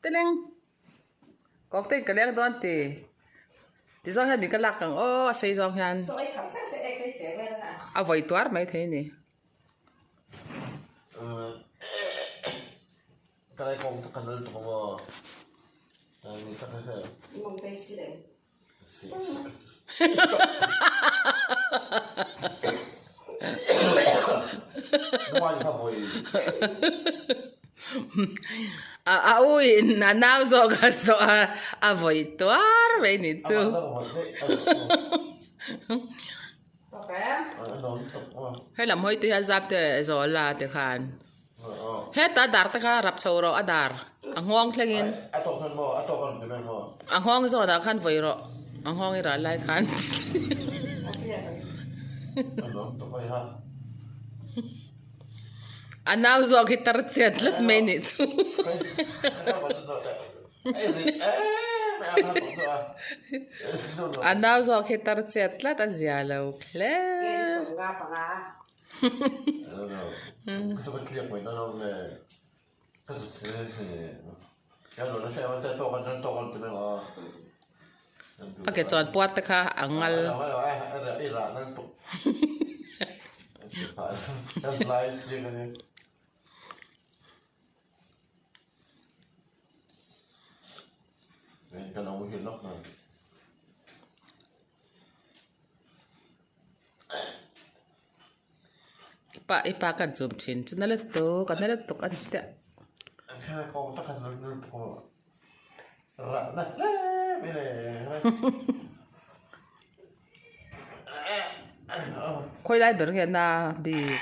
Tileng kawkte in ka leng dawn ti ti zawng hian min ka lak ang aw a sei zawng hian a vawi tuar mai thei a ni. A u in a nau zawk a zawh a a vawi tuar mai ni chu. Hei lam hawi te hian zap te zawh la ti khan. Heta dar te kha rap chho rawh a dar a nghawng thlengin a nghawng zawnah khan vawi rawh a nghawng i ral lai khan a nau zawk hi tar chiat tlat mai nih chu a nau zawk hi tar chiat tlat a zia lo hle. A ke chuan puar te kha a ngal. I pa i pa kan chum thin chu na lutuk a na lutuk a ni chiah. Khawi lai ber nge na bik.